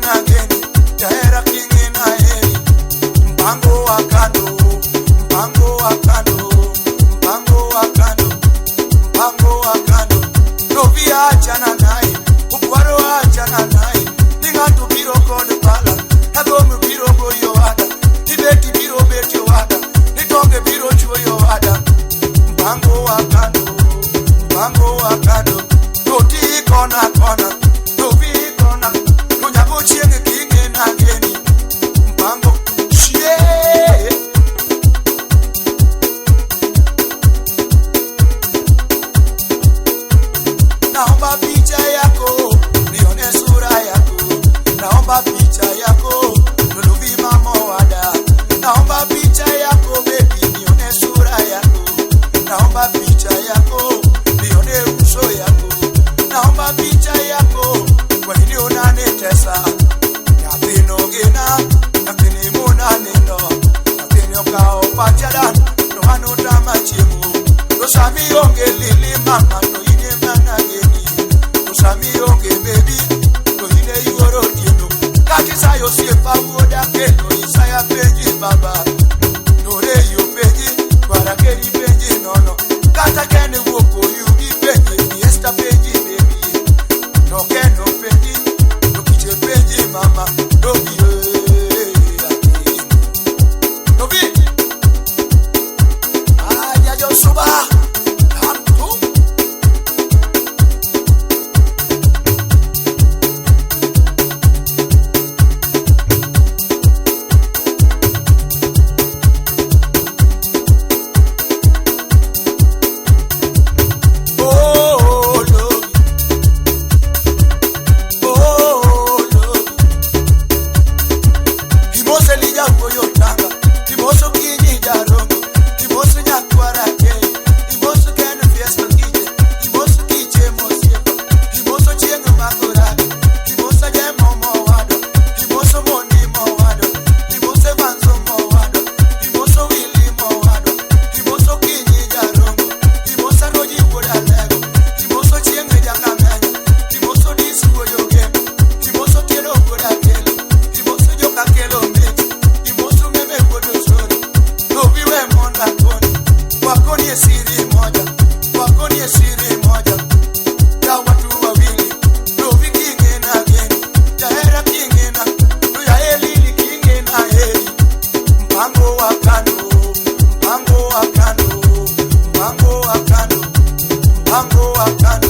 king'e nageni, jahera king'e naheri. Mpango wa kando, mpango wa kando, mpango wa kando, mpango wa kando. Robi achana naye, Okwaro achana naye, ni ng'ato biro kod pala, Adhom biro goyo wada, ni beti biro betio wada, ni tonge biro chuoyo wada. Mpango wa kando, mpango wa kando, toti kona kona, tobi kona, to nyago chieng' king'e nageni. Mpango chie. Naomba picha yako, nione sura yako. Naomba picha yako, Lulubi mama wada. Naomba picha yako baby, nione sura yako. Naomba picha yako, nione uso yako. Naomba picha yako, kwa nini unanitesa? Nyathino gina, nyathini munanindo. Nyathini okawo pacha dan, to an otama chiemo. To sami onge lili mama, to in ema nageni. To sami onge baby, to in e yuoro otieno. Kata Isaya osiepa wuoda kendo Isaya penji baba. To Rei openji, Kwara Keri penji nono. Kata Ken wuok Oyugi penji, Fiesta penji baby. To Ken openji, to Kiche penji mama. Dobi eh, Dobi. Aja Josuba. Hamtu. Oh, Lord. Oh, Lord. Imose lija wuoyo tanga, imoso kinyi jarongo, imoso nyakwara kei, imoso ken fiesta kije, imoso kiche mosiepa, imoso chieng' makorage, imoso jemo mowado, imoso moni mowado, imoso Evanso mowado, imoso Willy mowado, imoso kinyi jarongo, imoso Roji wuod Alego, imoso chieng' jakamenya, imoso dis wuoyo gem, imoso tieno wuod Akelo, imoso joka kelo mich, imoso meme wuod Osoro, Robi we mondo akoni, wakoni e siri moja, wakoni e siri moja, ya watu wawili, Robi king'e nageni, jahera king'e na, to yaelili king'e na heri. Mpango wa kando, mpango wa kando, mpango wa kando, mpango wa kando.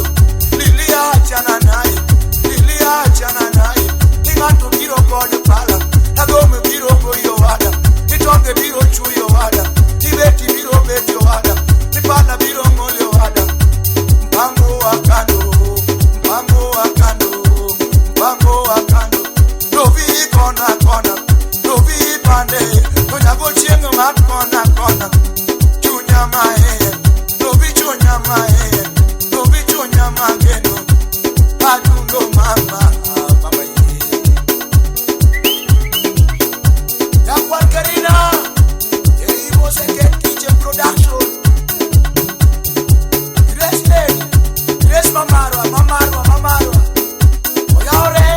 Lili achana naye, Lili achana naye. Ni ng'ato biro kod pala, Adhom biro goyo wada, ni tonge biro chuoyo wada, ni beti biro betio wada, ni pala biro ng'olio wada. Mpango wa kando, mpango wa kando, mpango wa kando. Robi kona kona, robi pande, to nyago chieng' mar kona kona. Chunya maeye, robi chunya maeye, robi chunya mageno. Adundo mama, mama ye. Jaguar Karina, Eimo Seket Kitchen Production. Grace Lady, Grace Mamarwa, Mamarwa, Mamarwa. Oyaore,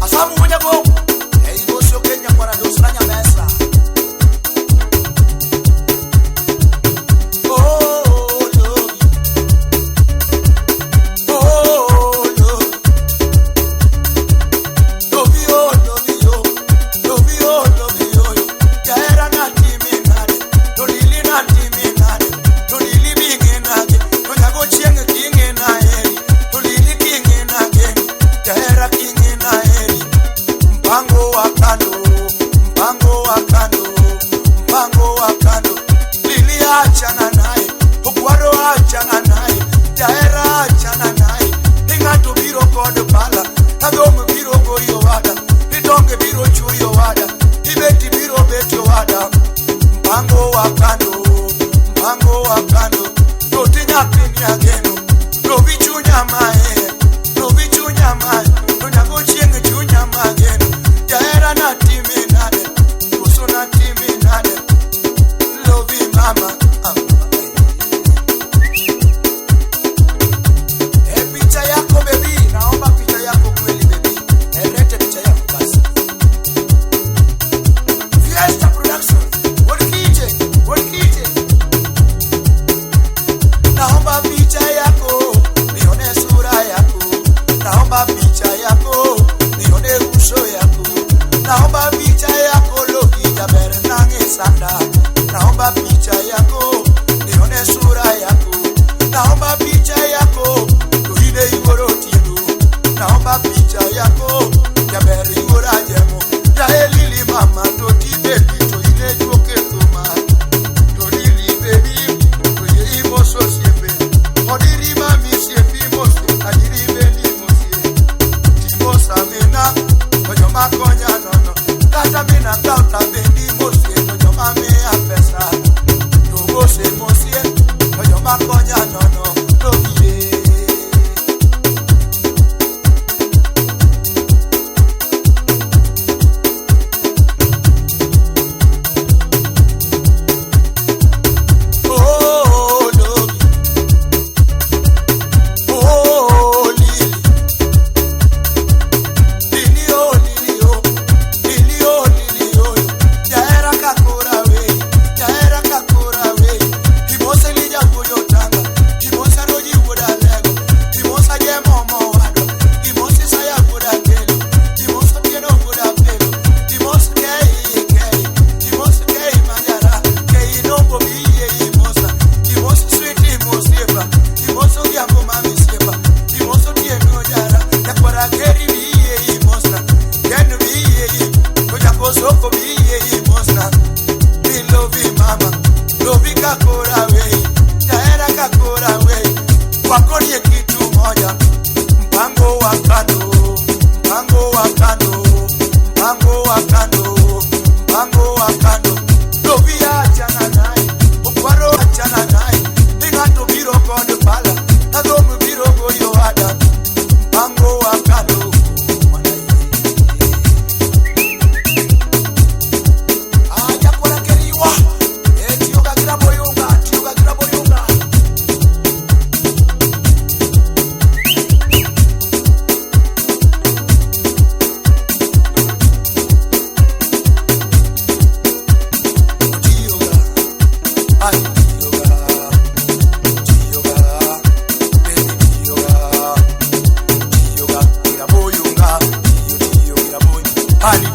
Asamu Munyago, Eimo Sokenya kwa Dosra Nyamesa. Oh, Lord. Oh, Lord. Lobi oh, lobi oh, lobi oh, lobi oh. Jahera na timi nade, to lili na timi nade, to lili binge nade, to nyago chieng' king'e na heri, to lili king'e na geni, jahera king'e na heri. Mpango wa kando, mpango wa kando, mpango wa kando. Lili achana naye, Okwaro achana naye, jahera achana naye. Ni ng'ato biro kod pala, Adhom biro goyo wada, ni tonge biro chuoyo wada, ni beti biro betio wada. Mpango wa kando, mpango wa kando, toti nyathini ageno, robi chunya mae, robi chunya mae, to nyago chieng' chunya mageno. Jahera natimi nade, koso natimi nade, lovi mama. Ah, ah, eh. Eh, picha yako baby, naomba picha yako kweli baby. Kata mina kauta bendi mosie to joma miya pesa. To mose mosie to joma konya nono logie. Oh, lobi. Oh, Lili. Lili, oh, Lili, oh. Lili, oh, Lili, oh. Jahera kakora we. Jahera kakora we. Imose lija wuoyo tanga. Imose roji wuoda lego. Imose jemo mowado. Imose saya wuoda kelo. Imose otieno wuoda pelo. Imose kei kei. Imose kei majara. Kei nombo biye imosa. Imose sweet imosiepa. Imose odhiambo mamisiepa. Imose otieno jara. Nyakwara keri biye imosa. Ken biye to jakosoko biye imosa. Milovi mama. Lovi kakora we. Jahera kakora we. Wakorie kitu moja. Mpango wa kando. Mpango wa kando. Mpango wa kando. Mpango wa kando. Lovi achana naye. Okwaro achana naye. Ni ng'ato biro kod pala. Nadhom biro goyo ada. Mpango wa kando. Ah, jakwara keriwa. Eh, tiyoga gi raboyunga, tiyoga gi raboyunga. Tiyoga, ay, tiyoga, tiyoga, baby tiyoga, tiyoga, gi raboyunga, tiyo, tiyo gi raboyunga. Ali